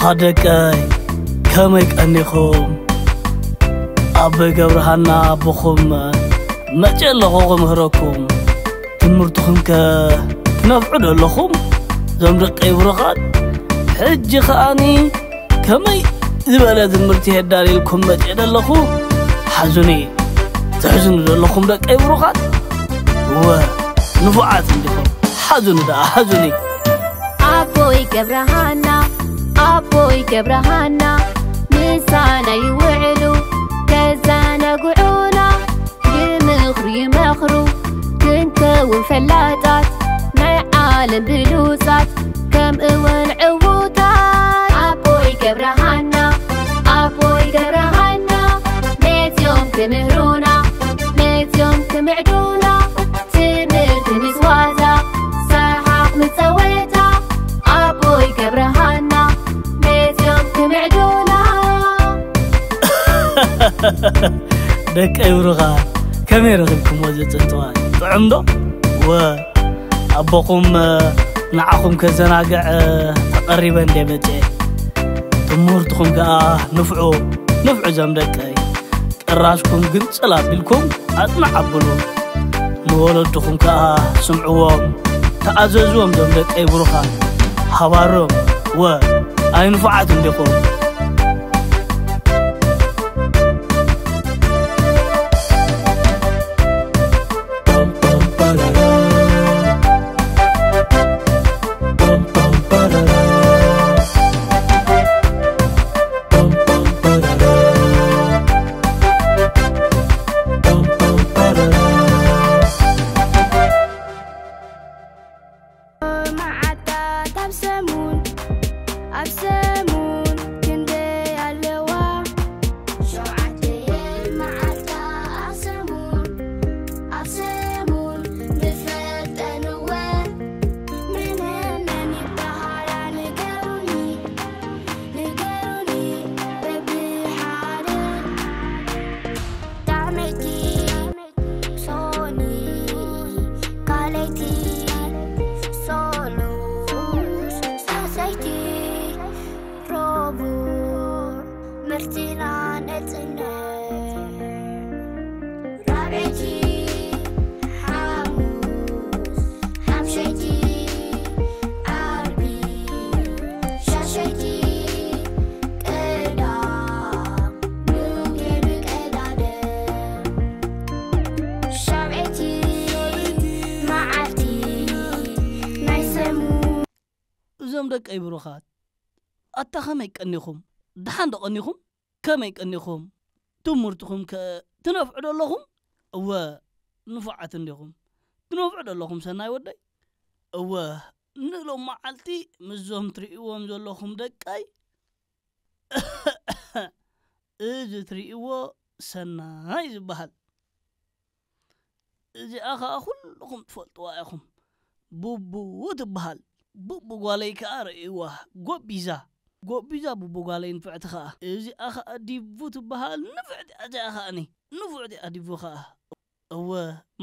ኣደቀይ ከመይ ቀኒኹም? ኣቦይ ገብረሃና ኣቦኹም መጨ ኣለኹ ክምህረኩም። ትምህርትኹም ከ ትነፍዑ ዶ ኣለኹም? ዞም ደቀይ ብሩኻት፣ ሕጂ ከኣኒ ከመይ ዝበለ ትምህርቲ የዳልየልኩም መጨ ዶ ኣለኹ? ሓዙኒ፣ ትሕዝኑ ዶ ኣለኹም ደቀይ ብሩኻት? እወ፣ ንፉዓት እንዲኹም። ሓዙኒ ደኣ፣ ሓዙኒ። ኣቦይ ገብረሃና፣ ኣቦይ ገብረሃና፣ ምሳና ይውዕሉ፣ ከዘናግዑና፣ ብምኽሪ ይመኽሩ፣ ክንከውን ፈላጣት፣ ናይ ዓለም ብሉጻት፣ ከምኡውን ዕዉታት። ኣቦይ ገብረሃና፣ ኣቦይ ገብረሃና፣ መጽዮም ክምህሩና፣ መጽዮም ክምዕዱና፣ ትምህርቲ ምስ ዋዛ፣ ሰሓቕ ምስ ጸወታ፣ ኣቦይ ገብረሃና፣ መጽዮም ክምዕዱና። ደቀይ ብሩኻ፣ ከመይ ረኺብኩሞ እዚ ጽንጽዋይ? ጥዑም ዶ? ወ፣ ኣቦኹም፣ ንዓኹም ከዘናግዕ ተቐሪበ እንደ መጸ። ትምህርትኹም ከኣ ንፍዑ፣ ንፍዑ ዞም ደቀይ። ቅራስኩም ግንጽል ኣቢልኩም ኣጽናዕ ኣብሉ። ንወለድኹም ከኣ ስምዕዎም፣ ተኣዘዝዎም ዞም ደቀይ ብሩኻት። ሃባሮም፣ ወ፣ ኣይንፉዓት እንዲኹም። መዓልታት ኣብ ሰሙን፣ ኣብ ሰሙን ክንደይ ኣለዋ? ሸውዓተ እየን መዓልታት ኣብ ሰሙን፣ ኣብ ሰሙን ንፈልጠን እወ። መነመን ይበሃላ ንገሩኒ፣ ንገሩኒ በብሓደ። ዳመይቲ ሶኒ፣ ካልኣይቲ ሶሉስ፣ ሳልሰይቲ ረቡዕ፣ ምርትና ነጽንዕ። ራብዐይቲ ሓሙስ፣ ሓምሸይቲ ዓርቢ፣ ሻሸይቲ ቀዳም፣ ንግሆ ቀዳደም። ሻብዐይቲ መዓልቲ ናይ ሰሙን። እዞም ደቀይ ብሩኻት፣ ኣታ ኸመይ ቀኒኹም? ደሓን ዶ ቀኒኹም? ከመይ ቀኒኹም? ትምህርትኹም ከ ትነፍዑ ዶ ኣለኹም? እወ፣ ንፉዓት እንዲኹም። ትነፍዑ ዶ ኣለኹም ሰናይ ወደይ? እወ፣ ንሎም መዓልቲ ምስዞም ትርእይዎም ዘለኹም ደቀይ፣ እዚ ትርእይዎ ሰናይ ዝበሃል። እዚኣ ኸኣ ኩልኹም ትፈልጥዋ ኢኹም። ቡቡ ትበሃል። ቡቡ ጓለይ ከኣ ርእይዋ። ጎቢዛ። ጎቢዛ ቡቡ ጓለይ ንፍዕቲ ኸኣ። እዚኣ ኸኣ ዲቡ ትበሃል። ንፍዕቲ እዚኣ ኸኣኒ። ንፍዕቲ እያ ዲቡ ኸኣ። እወ፣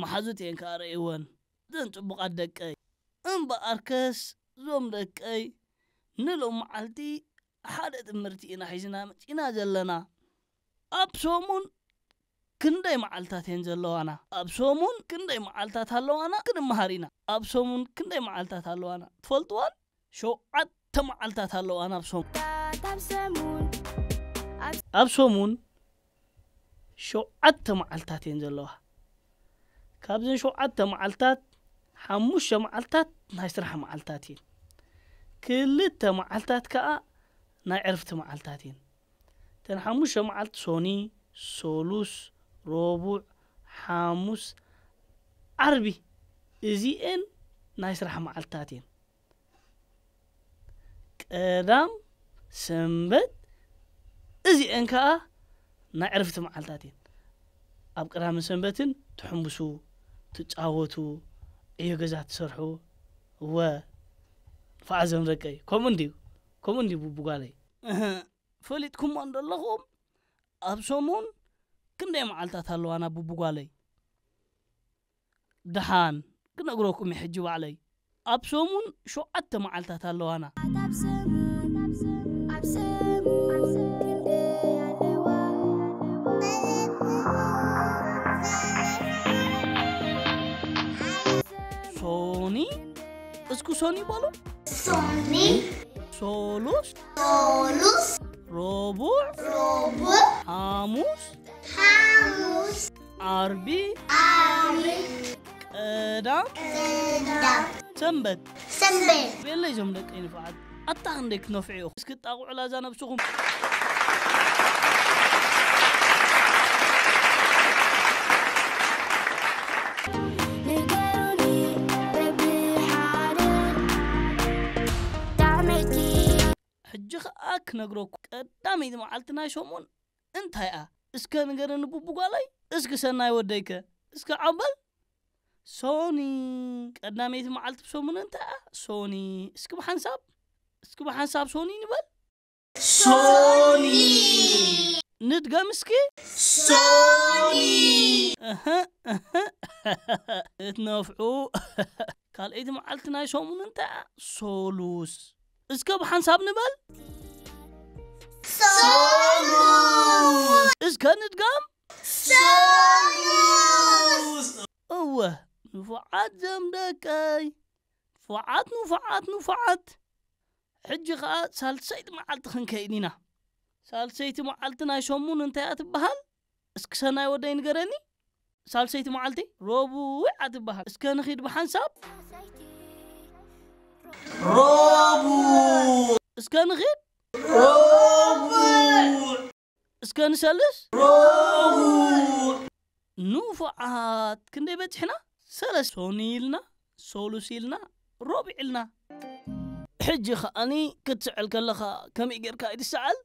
መሓዙት እየን ከኣ ርእይወን። እዘን ጽቡቓት ደቀይ። እምበኣርከስ፣ እዞም ደቀይ፣ ንሎም መዓልቲ ሓደ ትምህርቲ ኢና ሒዝና መጺና ዘለና። ኣብ ሰሙን ክንደይ መዓልታት እየን ዘለዋና? ኣብ ሰሙን ክንደይ መዓልታት ኣለዋና? ክንመሃር ኢና። ኣብ ሰሙን ክንደይ መዓልታት ኣለዋና? ትፈልጥዋን? ሸውዓተ መዓልታት ኣለዋና ኣብ ሰሙን። ኣብ ሰሙን፣ ኣብ ኣብ ሰሙን ሸውዓተ መዓልታት እየን ዘለዋ። ካብዘን ሸውዓተ መዓልታት፣ ሓሙሽተ መዓልታት ናይ ስራሕ መዓልታት እየን። ክልተ መዓልታት ከኣ ናይ ዕርፍቲ መዓልታት እየን። እተን ሓሙሽተ መዓልቲ ሶኒ፣ ሶሉስ፣ ረቡዕ፣ ሓሙስ፣ ዓርቢ፣ እዚኤን ናይ ስራሕ መዓልታት እየን። ቀዳም፣ ሰንበት፣ እዚኤን ከኣ ናይ ዕርፍቲ መዓልታት እየን። ኣብ ቀዳምን ሰንበትን ትሕምብሱ፣ ትጻወቱ፣ ዕዮ ገዛ ትሰርሑ። እወ፣ ንፉዓት ዞም ደቀይ፣ ከምኡ እንድዩ፣ ከምኡ እንድዩ ቡቡ ጓለይ። እህ፣ ፈሊጥኩሞ እንዶ ኣለኹም፣ ኣብ ሰሙን ክንደይ መዓልታት ኣለዋና ቡቡ ጓለይ? ደሓን ክነግረኩም እየ ሕጂ ባዕለይ። ኣብ ሰሙን ሸውዓተ መዓልታት ኣለዋና። ኣብ ሰሙን፣ ኣብ ሰሙን፣ ኣብ ሶኒ፣ እስኩ ሶኒ በሉ። ሶኒ፣ ሶሉስ፣ ሶሉስ፣ ረቡዕ፣ ረቡዕ፣ ሓሙስ፣ ሓሙስ፣ ዓርቢ፣ ዓርቢ፣ ቀዳም፣ ቀዳም፣ ሰንበት፣ ሰንበት። ቤለይ ዞም ደቀይ ንፉዓት፣ ኣታ ክንደይ ክትነፍዑ ኢኹም። እስኪ ጣቕዑ ላዛ ነብስኹም። ንገሩኒ በብሓደ ጣዕመይቲ። ሕጂ ኸኣ ክነግረኩም፣ ቀዳመይቲ መዓልቲ ናይ ሰሙን እንታይ እያ? እስከ ንገረኒ ቡቡ ጓለይ፣ እስኪ ሰናይ ወደይከ፣ እስኪ ዓው በል። ሶኒ፣ ቀዳመይቲ መዓልቲ ብሰሙን እንታይ እያ? ሶኒ፣ እስኪ ብሓንሳብ፣ እስኪ ብሓንሳብ ሶኒ ንበል። ሶኒ። ንድገም እስኪ። ሶኒ። እህ፣ እህ። እትነፍዑ። ካልኣይቲ መዓልቲ ናይ ሰሙን እንታይ እያ? ሶሉስ። እስከ ብሓንሳብ ንበል። ሶሉስ። እስከ ንድገም። ሶሉስ። እወ፣ ንፉዓት ዘም ደቀይ። ንፉዓት፣ ንፉዓት፣ ንፉዓት። ሕጂ ኸኣ ሳልሰይቲ መዓልቲ ክንከይድ ኢና። ሳልሰይቲ መዓልቲ ናይ ሰሙን እንታይ እያ ትበሃል? እስኪ ሰናይ ወደይ ንገረኒ። ሳልሰይቲ መዓልቲ ረቡዕ እያ ትበሃል። እስከ ንኺድ ብሓንሳብ። ረቡዕ። እስከ ንኺድ። ረቡዕ። እስከ ንሰልስ። ረቡዕ። ንፉዓት ክንደይ በጺሕና? ሰለስተ ሶኒ ኢልና፣ ሶሉስ ኢልና፣ ረቡዕ ኢልና። ሕጂ ኸኣኒ ክትስዕል ከለኻ ከመይ ጌርካ እዩ ትስዓል?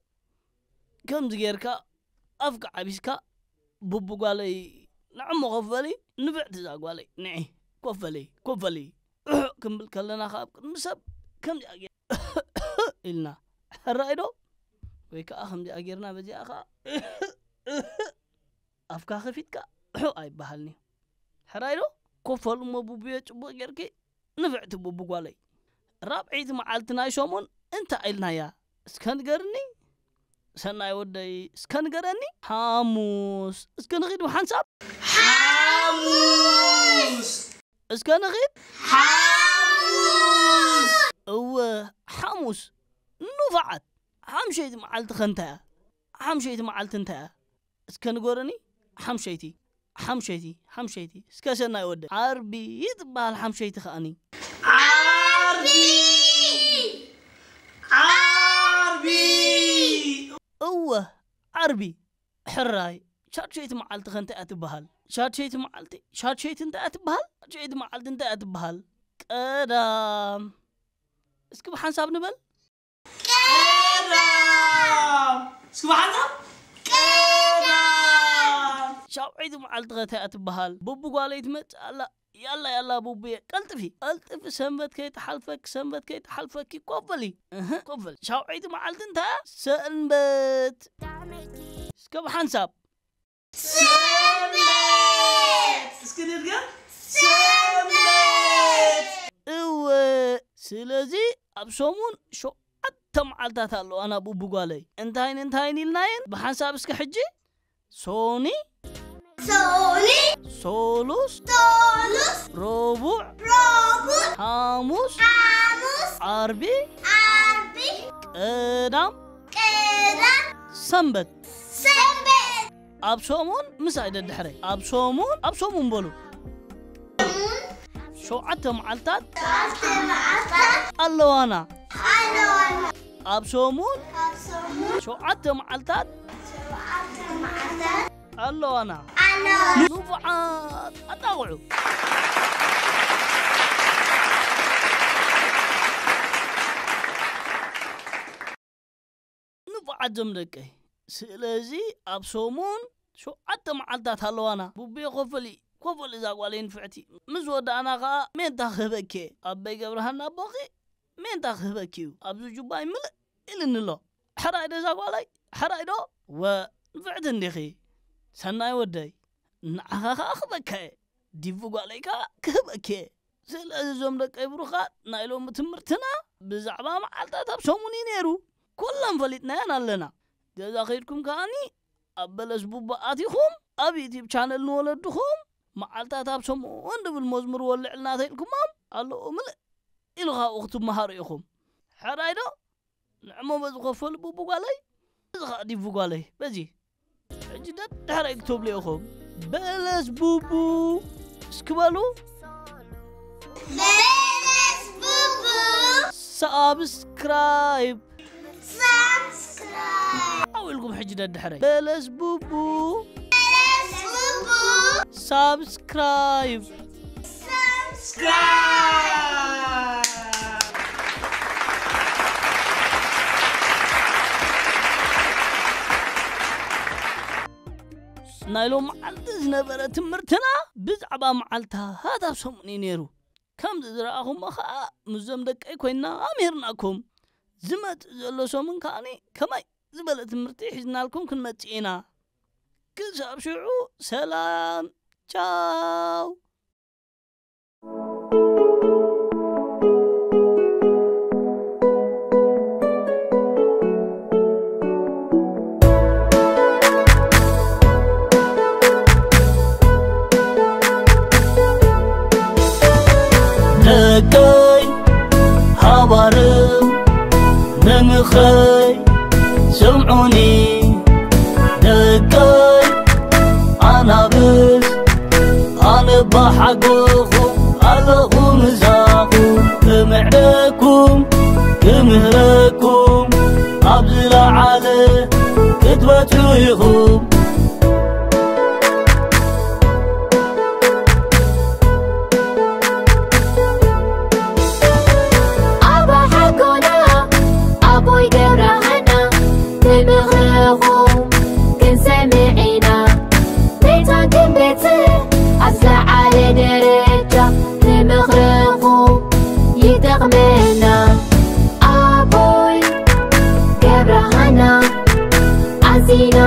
ከምዚ ጌርካ ኣፍካ ዓቢስካ፣ ቡቡ ጓለይ ንዕሞ ኮፍ በሊ፣ ንፍዕቲ እዛ ጓለይ ንዒ ኮፍ በሊ፣ ኮፍ በሊ። ርሑቕ ክንብል ከለና ከኣ ኣብ ቅድሚ ሰብ ከምዚኣ ጌር-፣ ኢልና። ሕራይ ዶ? ወይ ከኣ ከምዚኣ ጌርና በዚኣ ከኣ ኣፍካ ከፊትካ ርሑቕ ኣይበሃልን እዩ። ሕራይ ዶ? ኮፍ በሉ እሞ ቡቡየ ጽቡቕ ጌርኪ ንፍዕቲ ቡቡ ጓለይ። ራብዐይቲ መዓልቲ ናይ ሰሙን እንታይ ኢልናያ? እስከ ንገርኒ። ሰናይ ወደይ፣ እስከ ንገረኒ። ሓሙስ። እስከ ንኺድ ብሓንሳብ። ሓሙስ። እስከ ንኺድ። ሓሙስ። እወ፣ ሓሙስ። ንፉዓት። ሓምሸይቲ መዓልቲ ኸ እንታይ እያ? ሓምሸይቲ መዓልቲ እንታይ እያ? እስከ ንገሩኒ። ሓምሸይቲ፣ ሓምሸይቲ፣ ሓምሸይቲ። እስከ ሰናይ ወደ። ዓርቢ ትበሃል ሓምሸይቲ ኸኣኒ። ዓርቢ! ዓርቢ! እወ፣ ዓርቢ። ሕራይ። ሻድሸይቲ መዓልቲ ኸ እንታይ እያ ትበሃል? ሻድሸይቲ መዓልቲ፣ ሻድሸይቲ እንታይ እያ ትበሃል? ሻድሸይቲ መዓልቲ እንታይ እያ ትበሃል? ቀዳም። እስኪ ብሓንሳብ ንበል። ቀዳም። እስኪ ብሓንሳብ። ቀዳም። ሻውዐይቲ መዓልቲ ኸ እንታይ እያ ትበሃል? ቡቡ ጓለይ ትመጽእ ኣላ። ያላ፣ ያላ ቡቡየ፣ ቀልጥፊ፣ ቀልጥፊ፣ ሰንበት ከይትሓልፈኪ፣ ሰንበት ከይትሓልፈኪ፣ ኮፍ በሊ። እህ፣ ኮፍ በሊ። ሻውዐይቲ መዓልቲ እንታይ እያ? ሰንበት። እስከ ብሓንሳብ። ሰንበት! እስኪ ንድገም። ሰንበት! እወ፣ ስለዚ ኣብ ሰሙን ሸውዓተ መዓልታት ኣለዋና ቡቡ ጓለይ። እንታይን እንታይን ኢልናየን? ብሓንሳብ እስከ ሕጂ። ሶኒ፣ ሶኒ፣ ሶሉስ፣ ሶሉስ፣ ረቡዕ፣ ረቡዕ፣ ሓሙስ፣ ሓሙስ፣ ዓርቢ፣ ዓርቢ፣ ቀዳም፣ ቀዳም፣ ሰንበት። ሰንበት። ኣብ ሰሙን ምሳይ ደድሕረይ። ኣብ ሰሙን፣ ኣብ ሰሙን በሉ። ሸውዓተ መዓልታት ሸውዓተ መዓልታት ኣለዋና። ኣለዋና። ኣብ ሰሙን ኣብ ሰሙን ሸውዓተ መዓልታት ሸውዓተ መዓልታት ኣለዋና። ኣለዋና። ንፉዓት ኣጣቕዑ። ንፉዓት ዞም ደቀይ። ስለዚ ኣብ ሰሙን ሸውዓተ መዓልታት ኣለዋና። ቡቡየ ኮፈሊ፣ ኮፈሊ እዛ ጓለይ ንፍዕቲ። ምስ ወዳእና ኸኣ ሜንታ ክህበኪ እየ። ኣቦይ ገብረሃና ኣቦኺ ሜንታ ክህበኪ እዩ። ኣብዚ ጁባይ ምልእ ኢልኒ ኣሎ። ሕራይ ዶ እዛ ጓለይ? ሕራይ ዶ? ወ፣ ንፍዕቲ እንዲኺ። ሰናይ ወደይ፣ ንዓኻ ኸኣ ክህበካ እየ። ዲቪ ጓለይ ከኣ ክህበኪ እየ። ስለዚ እዞም ደቀይ ብሩኻት፣ ናይ ሎሚ ትምህርትና ብዛዕባ መዓልታት ኣብ ሰሙን እዩ ነይሩ። ኩለን ፈሊጥናየን ኣለና። ገዛ ከይድኩም ከኣኒ ኣብ በለስ ቡቡ ኣቲኹም ኣብ ዩቲብ ቻነል ንወለድኹም መዓልታት ኣብ ሰሙን ድብል መዝሙር ወልዕልና ተኢልኩሞም ኣለዉ ምልእ ኢሉ ካብኡ ክትመሃሩ ኢኹም። ሕራይ ዶ? ንዕሞ በዚ ኮፈል ቡቡ ጓለይ፣ እዚ ኸኣ ዲቡ ጓለይ፣ በዚ። ሕጂ ደድሕረይ ክትብሉ ኢኹም። በለስ ቡቡ እስኪ በሉ። በለስ ቡቡ። ሳብስክራይብ። ሳብስክራይብ። ዓው ኢልኩም ሕጂ ደድሕረይ። በለስ ቡቡ። በለስ ቡቡ። ሳብስክራይብ። ሳብስክራይብ። ናይ ሎም መዓልቲ ዝነበረ ትምህርትና ብዛዕባ መዓልታት ኣብ ሰሙን እዩ ነይሩ። ከምዚ ዝረኣኹሞ ኸኣ ምስዞም ደቀይ ኮይንና ኣምሂርናኩም። ዝመጽእ ዘሎ ሰሙን ከኣኒ ከመይ ዝበለ ትምህርቲ ሒዝናልኩም ክንመጽእ ኢና። ክሳብ ሽዑ ሰላም፣ ቻው። ደቀይ ሃባርም መምኸይ ስምዑኒ ደቀይ ኣናብስ ኣነ ባሓጎኹም ኣለኹ ምሳኹም ክምዕደኩም ክምህረኩም ኣብ ዝለዓለ ክትበጽሑ ኢኹም። ኣባ ሓጎና ኣቦይ ገብረሃና ንምኽርኹም ክንሰምዕ ኢና። ቤታን ክንበጽሕ ኣብ ዝለዓለ ደረጃ ንምኽርኹም ይጠቕመና። ኣቦይ ገብረሃና ኣዚና